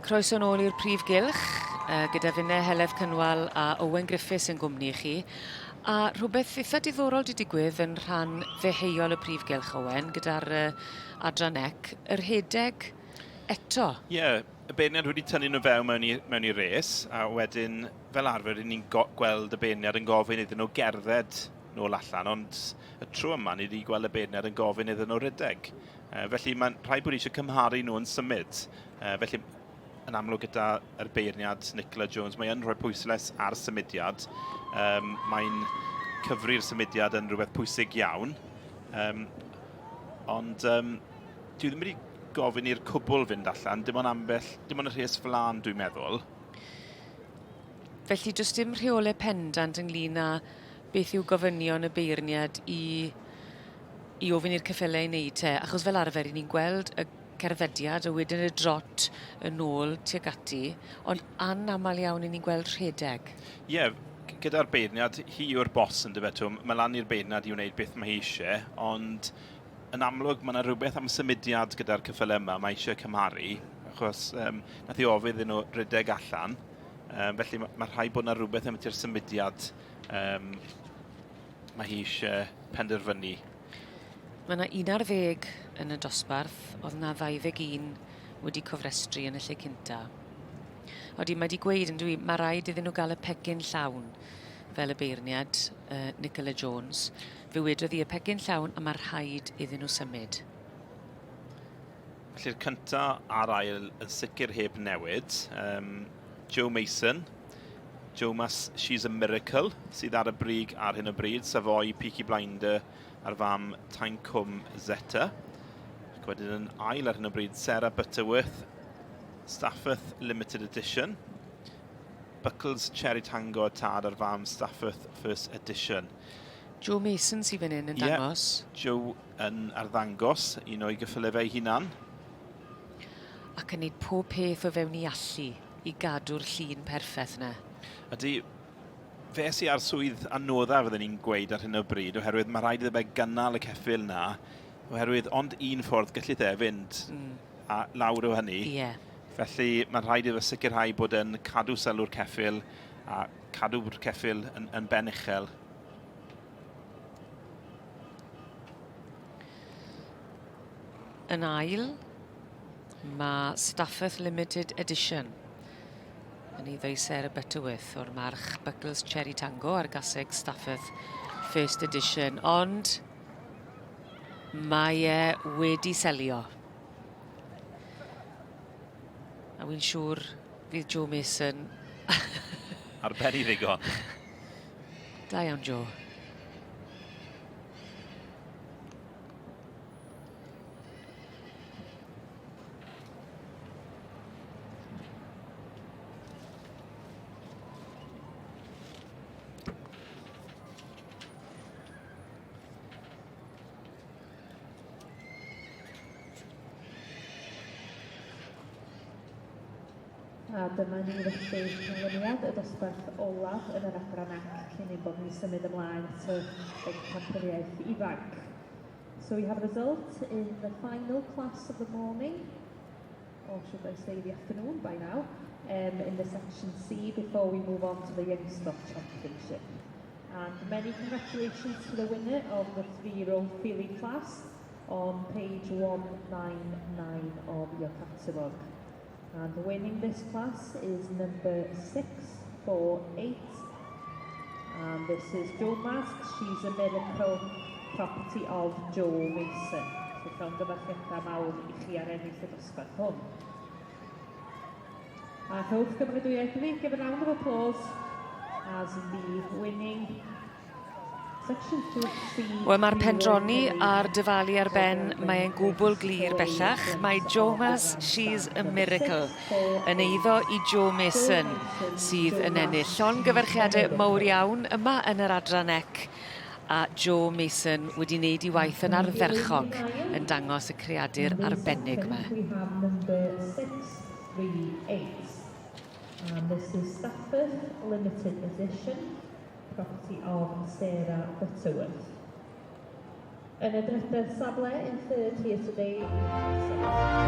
Croeso nôl i'r prif gylch, gyda finne Heledd Cynwal a Owen Griffiths yn gwmni i chi. A rhywbeth itha diddorol 'di digwydd yn rhan ddeheuol y prif gylch, Owen, gyda'r uh, adran ec, y rhedeg eto. Ie, yeah, y beirniad wedi tynnu nhw fewn mewn i, mewn i res, a wedyn, fel arfer, ni'n gweld y beirniad yn gofyn iddyn nhw gerdded nôl allan, ond y tro yma ni wedi gweld y beirniad yn gofyn iddyn nhw redeg. Felly mae'n rhaid bod eisiau cymharu nhw yn symud. Felly, yn amlwg gyda yr beirniad Nicola Jones, mae yn rhoi pwyslais ar symudiad. Um, mae'n cyfri'r symudiad yn rhywbeth pwysig iawn. Um, ond um, dwi ddim wedi gofyn i'r cwbl fynd allan, dim ond ambell, dim ond y rhes flan dwi'n meddwl. Felly does dim rheolau pendant ynglyn â beth yw gofynion y beirniad i i ofyn i'r ceffylau ei wneud te? Achos fel arfer 'yn ni'n gweld y cerddediad a wedyn y drot yn ôl tuag ati, ond anamal iawn 'yn ni'n gweld rhedeg. Ie, gyda'r beirniad, hi yw'r boss yndyfe, twm, mae lan i'r beirniad i wneud beth mae hi eisiau, ond yn amlwg mae yna rhywbeth am symudiad gyda'r ceffylau yma, mae eisiau cymharu, achos um, nath i ofyn iddyn nhw rhedeg allan, um, felly mae, mae rhaid bod yna rhywbeth am ti'r symudiad um, mae hi eisiau penderfynu. Mae yna 11 yn y dosbarth, oedd yna 21 wedi cofrestru yn y lle cynta. Odi, mae wedi gweud yn dwi, mae rhaid iddyn nhw gael y pecyn llawn, fel y beirniad, uh, Nicola Jones. Fe wedodd hi y pecyn llawn a mae rhaid iddyn nhw symud. Felly'r cynta a'r ail yn sicr heb newid. Um, Joe Mason, Joe Mas She's a Miracle, sydd ar y brig ar hyn o bryd, Savoy Peaky Blinder a'r fam Taincwm Zeta. Ac wedyn yn ail ar hyn o bryd, Sarah Butterworth, Stafford Limited Edition. Buckles Cherry Tango tad a'r fam Stafford First Edition. Joe Mason sydd fan hyn yn dangos. Yeah, Joe yn arddangos un o'i gyffyle fe'i hunan. Ac yn neud pob peth o fewn i allu i gadw'r llun perffeth 'na. Ydy, fe sy ar swydd anodda fydden ni'n gweud ar hyn o bryd, oherwydd mae rhaid iddo fe gynnal y ceffyl 'na, oherwydd ond un ffordd gellith e fynd mm. a lawr o hynny. Yeah. Felly mae'n rhaid iddo sicrhau bod e'n cadw sylw'r ceffyl a cadw'r ceffyl yn, yn ben uchel. Yn ail, mae Stafford Limited Edition yn eiddo i Sarah Butterworth o'r march Buckles Cherry Tango a'r gaseg Stafford First Edition, ond mae e wedi selio. A wy'n siŵr fydd Joe Mason... Ar ben i ddigon. Da iawn, Joe. A dyma ni felly canlyniad y dosbarth olaf yn yr adran ac cyn ein bod ni'n symud ymlaen at y bencampwriaeth ifanc. So we have a result in the final class of the morning, or should I say the afternoon by now, um, in the section C before we move on to the Youngstock Championship. And many congratulations to the winner of the three-year-old filly class on page 199 of your catalogue. And winning this class is number 648. And this is Joe Mask, She's a Miracle, property of Joe Mason. So llongyfarchiadau mawr i chi ar ennill y dosbarth hwn. A rhowch gymeradwyaeth iddi, give a round of applause as the winning Wel, mae'r pendroni a'r dyfalu ar ben, mae'n gwbl glir bellach. Mae Jomas She's a Miracle yn eiddo i Joe Mason sydd yn ennill. Llongyfarchiadau mawr iawn yma yn yr adran ec a Joe Mason wedi wneud ei waith yn ardderchog yn dangos y creadur arbennig yma. And this is Stafford Limited Edition. Property of Sarah Butterworth. Yn y drydedd safle, in third here today, we have